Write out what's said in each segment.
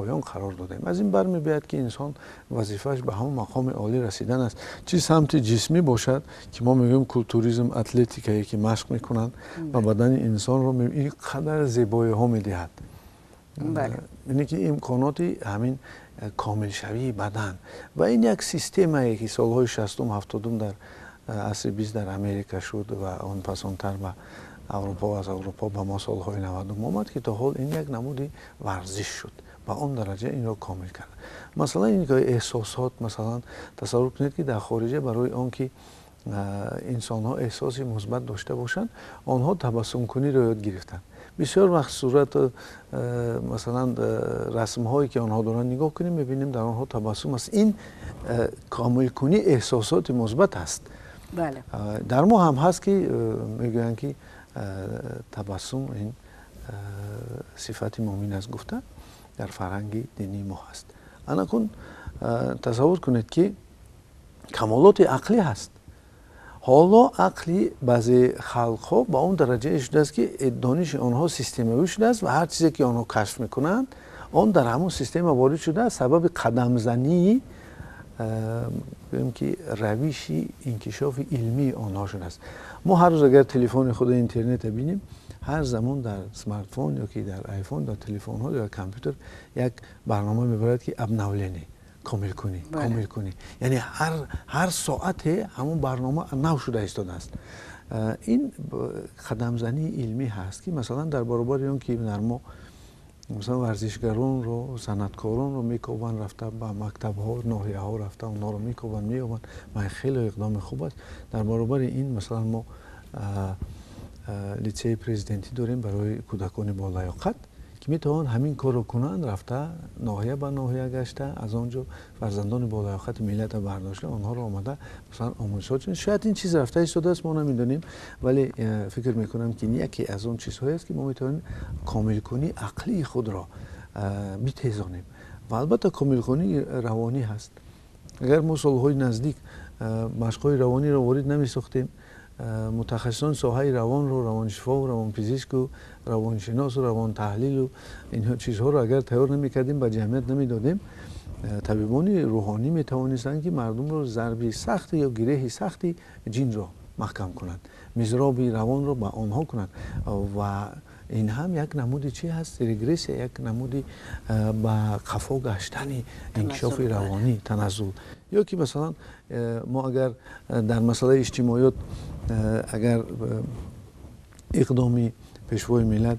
поён қарор додем. Аз ин бармебиёяд, ки инсон вазифааш ба ҳамон мақоми олӣ расидан аст, чӣ самти ҷисмӣ бошад, ки мо мегӯем культуризм, атлетикае ки машқ мекунанд ва бадани инсонро ин қадар зебоиҳо медиҳад, ине ки имконоти ҳамин комилшавии бадан. Ва ин як системае ки солҳои 60-ум, 70-ум дар асри 20 дар Америка шуд ва он пасонтар ба Аврупо, аз Аврупо ба мо солҳои 90-ум омад, ки то ҳол ин як намуди варзиш шуд, ба он дараҷа инро комил кард. Масалан, ин эҳсосот, масалан, тасаввур кунед, ки дар хориҷа барои он ки инсонҳо эҳсоси мусбат дошта бошанд, онҳо табассумкуниро ёд гирифтанд. Бисёр вақт сурат, масалан, расмҳое ки онҳо доранд, нигоҳ кунем, мебинем, дар онҳо табассум аст. Ин комилкунии эҳсосоти мусбат аст. Дар мо ҳам ҳаст, ки мегӯянд, ки табассум ин сифати муъмин аст гуфта, дар фарҳанги динии мо ҳаст. Анакун тасаввур кунед, ки камолоти ақлӣ ҳаст. Ҳоло ақли баъзе халқҳо ба он дараҷае шудааст, ки дониши онҳо системавӣ шудааст ва ҳар чизе ки онҳо кашф мекунанд, он дар ҳамон система ворид шудааст, сабаби қадамзании, гӯем ки, равиши инкишофи илмии онҳо шудааст. Мо ҳар рӯз агар телефони худо, интернета бинем, ҳар замон дар смартфон ё ки дар айфон, дар телефонҳо ё компютер як барнома мебарад, ки обновление, комилкунӣ, комилкунӣ, яъне ҳар соате ҳамон барнома нав шуда истодааст. Ин қадамзании илмӣ ҳаст, ки масалан дар баробари он ки дар мо масалан варзишгаронро, санъаткоронро мекобанд, рафта ба мактабҳо, ноҳияҳо рафта онҳоро мекобанд, меёбанд ва хеле иқдоми хуб аст. Дар баробари ин, масалан, мо литсеи президентӣ дорем барои кӯдакони болаёқат, ки метавонанд ҳамин корро кунанд, рафта ноҳия ба ноҳия гашта, аз он ҷо фарзандони болаёқати миллатро бардошта, онҳоро омада, масалан, омӯзишҳо. Шояд ин чиз рафта истодааст, мо намедонем, вале фикр мекунам, ки ин яке аз он чизҳоест, ки мо метавонем комилкунии ақлии худро битезонем. Ва албатта комилкунии равонӣ ҳаст. Агар мо солҳои наздик машқҳои равониро ворид намесохтем, мутахассисони соҳаи равонро, равоншифову равонпизишку равоншиносу равонтаҳлилу инҳо чизҳоро агар тайёр намекардем, ба ҷамъият намедодем, табибони рӯҳонӣ метавонистанд, ки мардумро зарби сахти ё гиреҳи сахти ҷинро маҳкам кунанд, мизроби равонро ба онҳо кунанд. Ва ин ҳам як намуди чӣ ҳаст? Регрессия, як намуди ба қафо гаштани инкишофи равонӣ, таназзул. Ё ки масалан мо агар дар масъалаи иҷтимоиёт, агар иқдоми пешвои миллат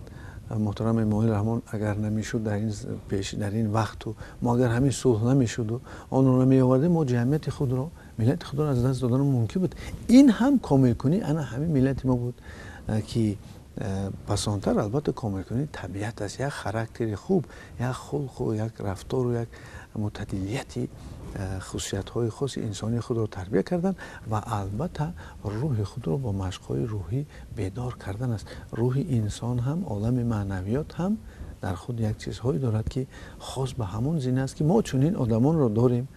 муҳтарам Эмомалӣ Раҳмон агар намешуд дар ин пеш, дар ин вақту мо агар ҳамин сулҳ намешуду онро намеовардем, мо ҷамъияти худро, миллати худро аз даст додан мумкин буд. Ин ҳам комилкунӣ ана ҳамин миллати мо буд, ки пасонтар албатта комилкунии табиат аст, як характери хуб, як хулқу як рафтору як мутадилияти хусусиятҳои хоси инсонии худро тарбия кардан ва албатта рӯҳи худро бо машқҳои рӯҳӣ бедор кардан аст. Рӯҳи инсон ҳам, олами маънавиёт ҳам дар худ як чизҳое дорад, ки хос ба ҳамон зина аст, ки мо чунин одамонро дорем,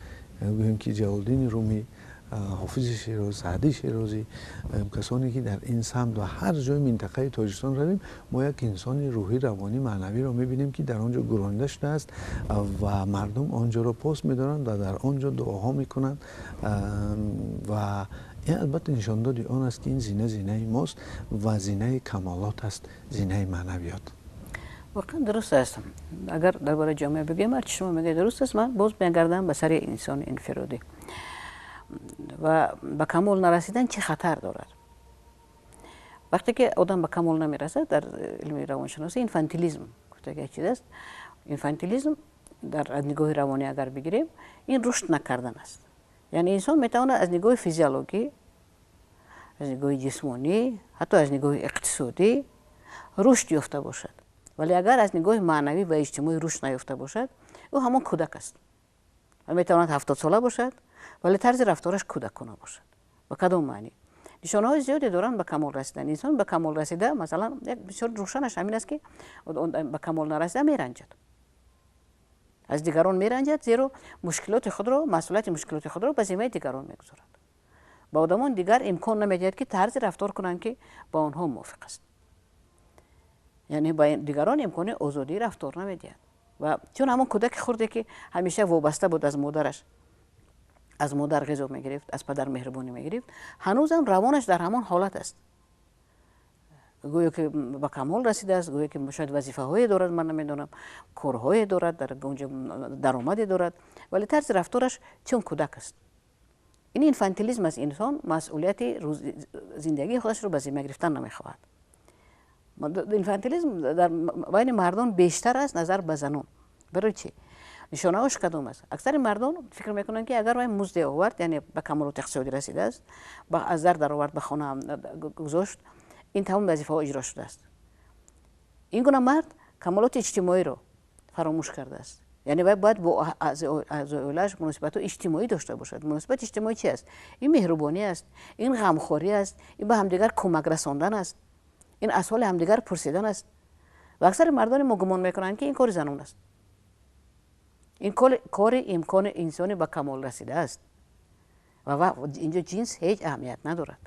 гӯем ки Ҷалолиддини Румӣ, Ҳофизи Шерозӣ, Саъдии Шерозӣ, касоне ки дар ин самт ва ҳар ҷои минтақаи Тоҷикистон равем, мо як инсони рӯҳӣ, равонӣ, маънавиро мебинем, ки дар он ҷо гуронида шудааст ва мардум он ҷоро пост медоранд ва дар он ҷо дуоҳо мекунанд. Ва ин албатта нишондоди он аст, ки ин зина зинаи мост ва зинаи камолот аст, зинаи маънавиёт. Воқеан дуруст аст. Агар дар бораи ҷомеа бигӯем, ҳарчи шумо мегӯед, дуруст аст. Ман боз мегардам ба сари инсони инфиродӣ ва ба камол нарасидан чӣ хатар дорад. Вақте ки одам ба камол намерасад, дар илми равоншиносӣ инфантилизм гуфта як чиз аст. Инфантилизм дар аз нигоҳи равонӣ агар бигирем, ин рушд накардан аст. Яъне инсон метавонад аз нигоҳи физиологӣ, аз нигоҳи ҷисмонӣ, ҳатто аз нигоҳи иқтисодӣ рушд ёфта бошад, вале агар аз нигоҳи маънавӣ ва иҷтимоӣ рушд наёфта бошад, ӯ ҳамон кӯдак аст ва метавонад 70сола бошад, вале тарзи рафтораш кӯдакона бошад. Ба кадом маънӣ? Нишонаҳои зиёде доранд ба камол расидан. Инсон ба камол расида, масалан, як бисёр рӯшанаш ҳамин аст, ки ба камол нарасида меранҷад, аз дигарон меранҷад, зеро мушкилоти худро, масъулияти мушкилоти худро ба зиммаи дигарон мегузорад, ба одамон дигар имкон намедиҳад, ки тарзи рафтор кунанд, ки ба онҳо мувофиқ аст, яъне ба дигарон имкони озодии рафтор намедиҳад. Ва чун ҳамон кӯдаки хурде, ки ҳамеша вобаста буд аз модараш, аз модар ғизо мегирифт, аз падар меҳрубонӣ мегирифт, ҳанӯзам равонаш дар ҳамон ҳолат аст. Гӯё ки ба камол расидааст, гӯё ки шояд вазифаҳое дорад, ман намедонам, корҳое дорад, дар онҷо даромаде дорад, вале тарзи рафтораш чун кӯдак аст. Ин инфантилизм аст. Инсон масъулияти зиндагии худашро ба зимма гирифтан намехоҳад. Инфантилизм дар байни мардон бештар аст назар ба занон. Барои чӣ? Нишонаҳош кадом аст? Аксари мардон фикр мекунанд, ки агар вай музде овард, яъне ба камолоти иқтисодӣ расидааст, аз дар даровард, ба хона гузошт, ин тамоми вазифаҳо иҷро шудааст. Ин гуна мард камолоти иҷтимоиро фаромӯш кардааст. Яъне вай бояд бо аъзои оилааш муносибатҳои иҷтимоӣ дошта бошад. Муносибати иҷтимоӣ чи аст? Ин меҳрубонӣ аст, ин ғамхорӣ аст, ин ба ҳамдигар кӯмак расондан аст, ин аз ҳоли ҳамдигар пурсидан аст. Ва аксари мардони мо гумон мекунанд, ки ин кори занон аст. Ин кори имкони инсони ба камол расидааст ва инҷо ҷинс ҳеҷ аҳамият надорад.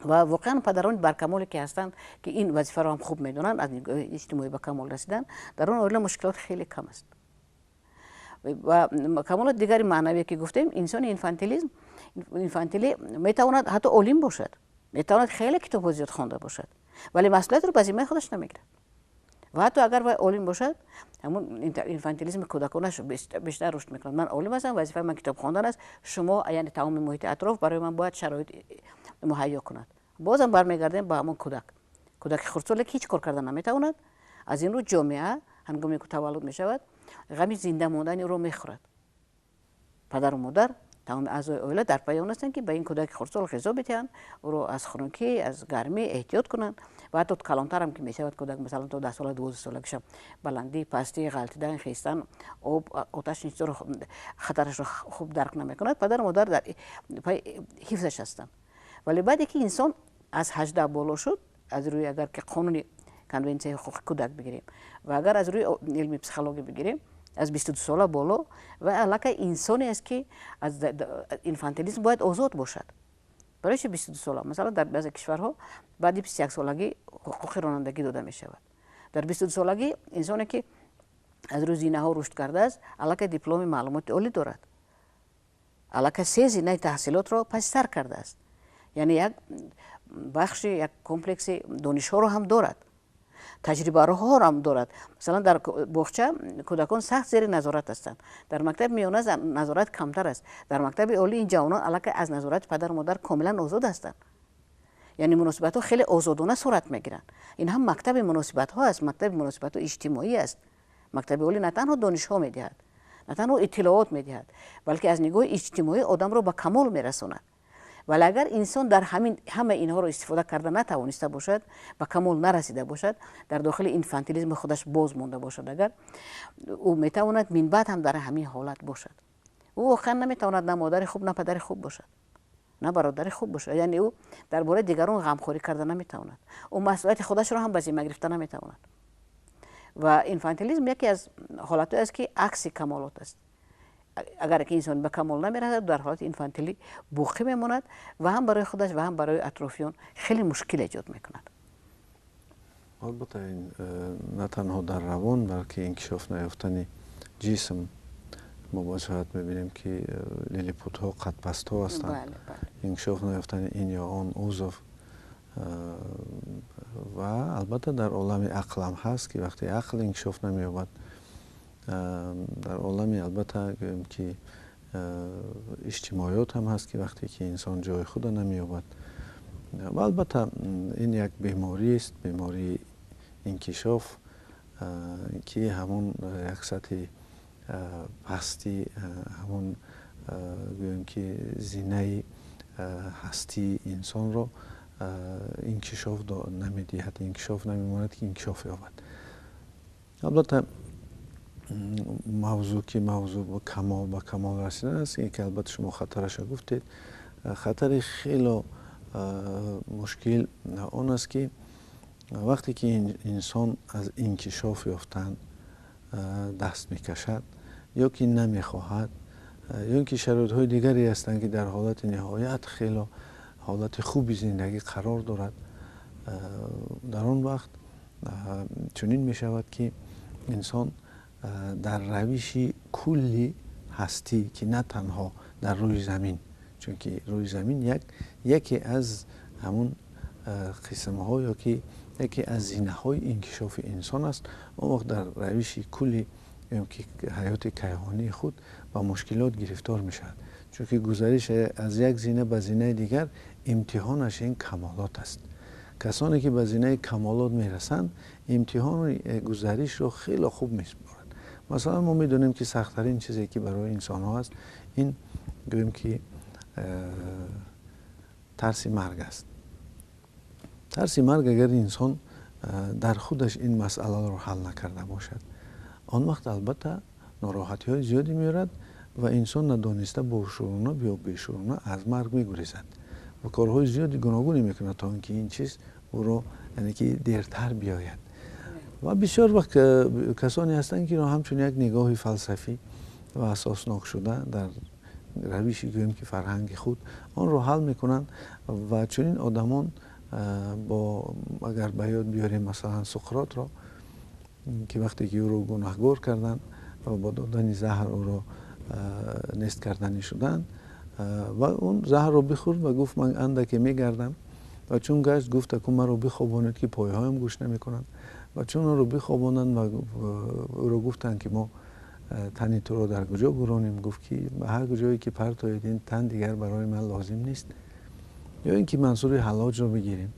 Ва воқеан падарони баркамоле, ки ҳастанд, ки ин вазифаро ҳам хуб медонанд, аз нигоҳи иҷтимоӣ ба камол расидан, дар он оила мушкилот хеле кам аст. Ва камолоти дигари маънавие, ки гуфтем, инсони инфантилӣ метавонад ҳатто олим бошад, метавонад хеле китобҳо зиёд хонда бошад, вале масъулиятро ба зиммаи худаш намегирад. Ва ҳатто агар вай олим бошад, ҳамон инфантилизми кӯдаконаш бештар рушд мекунад. Ман олим ҳастам, вазифаи ман китоб хондан аст, шумо, яъне тамоми муҳити атроф, барои ман бояд шароит муҳайё кунад. Бозам бармегардем ба ҳамон кӯдак, кӯдаки хурдсоле, ки ҳеҷ кор карда наметавонад. Аз ин рӯ ҷомеа, ҳангоме ки таваллуд мешавад, ғами зинда мондани ӯро мехӯрад. Падару модар, тамоми аъзои оила дар пайи он ҳастанд, ки ба ин кӯдаки хурдсол ғизо бидиҳанд, ӯро аз хунукӣ, аз гармӣ эҳтиёт кунанд. Ва ҳатто калонтарам ки мешавад кӯдак, масалан то 10 сола, 12 солагиша, баландӣ, пастӣ, ғалтидан, хестан, об, оташ, ин чизоро, хатарашро хуб дарк намекунад. Падару модар дар пайи ҳифзаш ҳастанд. Вале баъде ки инсон аз 18 боло шуд, аз рӯи агар ки қонуни Конвенсияи ҳуқуқи кӯдак бигирем ва агар аз рӯи илми психология бигирем, аз 22 сола боло ва аллакай инсоне аст, ки аз инфантилизм бояд озод бошад. Барои чи 22 сола? Масалан, дар баъзе кишварҳо баъди 21 солагӣ ҳуқуқи ронандагӣ дода мешавад. Дар 22 солагӣ инсоне, ки аз рӯи зинаҳо рушд кардааст, аллакай дипломи маълумоти олӣ дорад, аллакай се зинаи таҳсилотро паси сар кардааст, яъне як бахши, як комплекси донишҳоро ҳам дорад, таҷрибаҳоро ҳам дорад. Масалан, дар боғча кӯдакон сахт зери назорат ҳастанд, дар мактаби миёна назорат камтар аст, дар мактаби олӣ ин ҷавонон аллакай аз назорати падару модар комилан озод ҳастанд, яъне муносибатҳо хеле озодона сурат мегиранд. Ин ҳам мактаби муносибатҳо аст, мактаби муносибатҳои иҷтимоӣ аст. Мактаби олӣ на танҳо донишҳо медиҳад, на танҳо иттилоот медиҳад, балки аз нигоҳи иҷтимоӣ одамро ба камол мерасонад. Вале агар инсон дар ҳамин ҳама инҳоро истифода карда натавониста бошад, ба камол нарасида бошад, дар дохили инфантилизми худаш боз монда бошад, агар ӯ метавонад минбаъд ҳам дар ҳамин ҳолат бошад, ӯ воқеан наметавонад на модари хуб, на падари хуб бошад, на бародари хуб бошад. Яъне ӯ дар бораи дигарон ғамхорӣ карда наметавонад, ӯ масъулияти худашро ҳам ба зимма гирифта наметавонад. Ва инфантилизм яке аз ҳолатҳое аст, ки акси камолот аст. Агар ки инсон ба камол намерасад, дар ҳолати инфантилӣ боқӣ мемонад ва ҳам барои худаш ва ҳам барои атрофиён хеле мушкил эҷод мекунад. Албатта, ин на танҳо дар равон, балки инкишоф наёфтани ҷисм. Мо бошояд мебинем, ки лилипутҳо қадпастҳо ҳастанд, инкишоф наёфтани ин ё он узв. Ва албатта дар олами ақл ҳам ҳаст, ки вақте ақл инкишоф намеёбад, дар олами, албатта, гӯем ки иҷтимоиёт ҳам ҳаст, ки вақте ки инсон ҷои худа намеёбад. Ва албатта ин як беморист, бемории инкишоф, ки ҳамон як сатҳи пасти, ҳамон гӯем ки зинаи ҳастии инсонро инкишоф намедиҳад, инкишоф намемонад, ки инкишоф ёбад. Албатта, мавзӯъ ки мавзӯъ камол, ба камол расидан аст, ки албатта шумо хатараша гуфтед. Хатари хело мушкил он аст, ки вақте ки инсон аз инкишоф ёфтан даст мекашад ё ки намехоҳад, ё ки шароитҳои дигаре ҳастанд, ки дар ҳолати ниҳоят хело ҳолати хуби зиндагӣ қарор дорад, дар он вақт чунин мешавад, ки инсон Дар равиши кулли ҳастӣ, ки на танҳо дар рӯи замин, чунки рӯи замин яке аз ҳамун қисмҳо ё ки яке аз зинаҳои инкишофи инсон аст, он вақт дар равиши кулли ки ҳаёти кайҳонии худ ба мушкилот гирифтор мешавад, чунки гузариш аз як зина ба зинаи дигар имтиҳонаш ин камолот аст. Касоне ки ба зинаи камолот мерасанд, имтиҳони гузаришро хеле хуб месупоранд. Масалан, мо медонем, ки сахттарин чизе ки барои инсонҳо аст, ин гӯем ки тарси марг аст. Тарси марг, агар инсон дар худаш ин масъаларо ҳал накарда бошад, он вақт албатта нороҳатиҳои зиёде меорад ва инсон надониста, бошуурона ё бешуурона аз марг мегурезад ва корҳои зиёди гуногуне мекунад, то ин ки ин чиз ӯро, яъне ки, дертар биёяд. Ва бисёр вақт касоне ҳастанд, ки ҳамчун як нигоҳи фалсафӣ ва асоснок шуда дар равиши, гӯем ки, фарҳанги худ онро ҳал мекунанд. Ва чунин одамон бо агар ба ёд биёрем, масалан, Суқротро, ки вақте ки ӯро гунаҳгор карданд ва бо додани заҳр ӯро нест карданӣ шуданд, ва он заҳрро бихӯрд ва гуфт: «Ман андаке мегардам». Ва чун гашт, гуфт: «Аку маро бихобонед, ки пойҳоям гӯш намекунанд». Ва чун ӯро бихобонанд ва ӯро гуфтанд, ки мо тани туро дар куҷо гуронем, гуфт ки ба ҳар куҷое ки партоед, ин тан дигар барои ман лозим нест. Ё ин ки Мансури Ҳаллоҷро бигирем,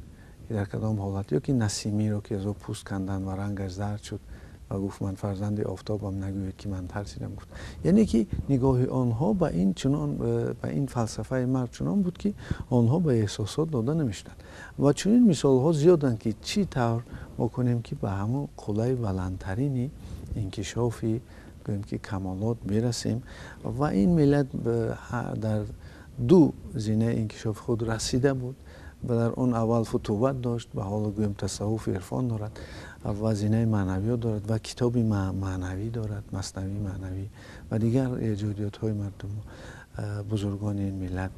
ки дар кадом ҳолат, ё ки Насимиро, ки аз ӯ пӯст канданд ва рангаш зард шуд ва гуфт: «Ман фарзанди офтобам, нагӯед ки ман тарсидам», гуфт. Яъне ки нигоҳи онҳо ба ин чунон, ба ин фалсафаи марг чунон буд, ки онҳо ба эҳсосот дода намешуданд. Ва чунин мисолҳо зиёданд, ки чӣ тавр мо кунем, ки ба ҳамон қуллаи баландтарини инкишофи, гӯем ки, камолот бирасем. Ва ин миллат дар ду зинаи инкишофи худ расида буд ва дар он аввал футувват дошт ва ҳоло, гӯем, тасаввуфи ирфон дорад ва зинаи маънавиёт дорад ва китоби маънавӣ дорад, Маснавии маънавӣ ва дигар эҷодиётҳои мардум, бузургони ин миллат.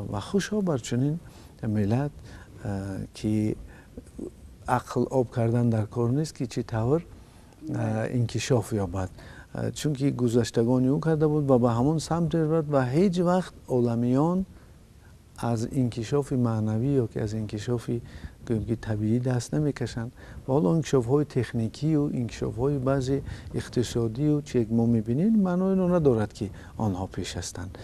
Ва хушо бар чунин миллат, ки ақл об кардан дар кор нест, ки чӣ тавр инкишоф ёбад, чунки гузаштагони ӯ карда буд ва ба ҳамон самт меравад. Ва ҳеҷ вақт оламиён аз инкишофи маънавӣ ё ки аз инкишофи, гӯем ки, табиӣ даст намекашанд. Ва ҳоло инкишофҳои техникию инкишофҳои баъзе иқтисодию чие мо мебинем, маънои инро надорад, ки онҳо пеш ҳастанд.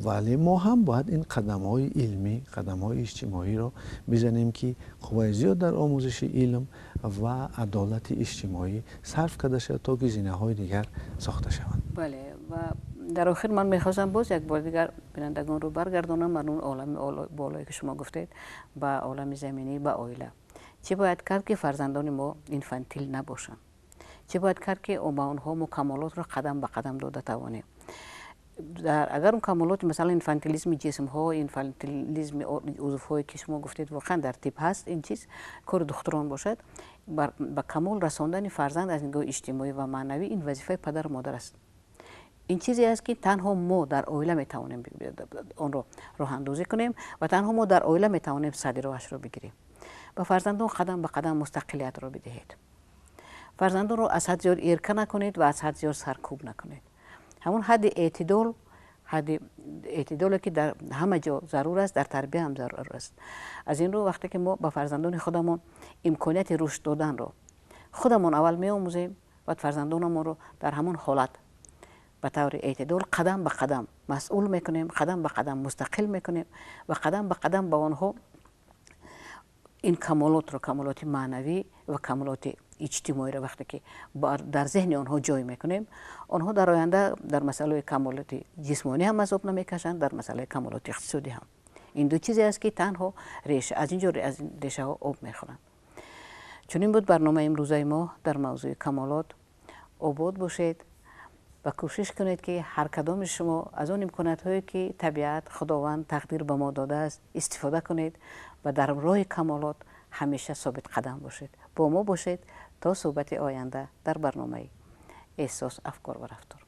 Вале мо ҳам бояд ин қадамҳои илмӣ, қадамҳои иҷтимоиро бизанем, ки қувваи зиёд дар омӯзиши илм ва адолати иҷтимоӣ сарф карда шавад, то ки зинаҳои дигар сохта шаванд. Бале, ва дар охир ман мехостам боз як бор дигар бинандагонро баргардонам бар он олами болое, ки шумо гуфтед, ба олами заминӣ, ба оила. Чӣ бояд кард, ки фарзандони мо инфантил набошанд? Чӣ бояд кард, ки ба онҳо мо камолотро қадам ба қадам дода тавонем? Агар он камолоти, масалан, инфантилизми ҷисмҳо, инфантилизми узвҳое, ки шумо гуфтед, воқеан дар тиб ҳаст, ин чиз кори духтурон бошад, ба камол расондани фарзанд аз нигоҳи иҷтимоӣ ва маънавӣ ин вазифаи падару модар аст. Ин чизе аст, ки танҳо мо дар оила метавонем онро роҳандозӣ кунем ва танҳо мо дар оила метавонем сади роҳашро бигирем. Ба фарзандон қадам ба қадам мустақилиятро бидиҳед. Фарзандонро аз ҳад зиёд эрка накунед ва аз ҳад зиёд саркӯб накунед. Ҳамон ҳадди эътидол, ҳадди эътидоле, ки дар ҳама ҷо зарур аст, дар тарбия ҳам зарур аст. Аз ин рӯ, вақте ки мо ба фарзандони худамон имконияти рушд доданро худамон аввал меомӯзем, баъд фарзандонамонро дар ҳамон ҳолат ба таври эътидол қадам ба қадам масъул мекунем, қадам ба қадам мустақил мекунем ва қадам ба қадам ба онҳо ин камолотро, камолоти маънавӣ ва камолоти иҷтимоиро вақте ки дар зеҳни онҳо ҷой мекунем, онҳо дар оянда дар масъалаи камолоти ҷисмонӣ ҳам азоб намекашанд, дар масъалаи камолоти иқтисодӣ ҳам. Ин ду чизе аст, ки танҳо реша аз ин ҷо, аз ин решаҳо об мехӯранд. Чунин буд барномаи имрӯзаи мо дар мавзӯи камолот. Обод бошед ва кӯшиш кунед, ки ҳар кадоми шумо аз он имкониятҳое, ки табиат, Худованд, тақдир ба мо додааст, истифода кунед ва дар роҳи камолот ҳамеша собитқадам бошед. Бо мо бошед то суҳбати оянда дар барномаи «Эҳсос, афкор ва рафтор».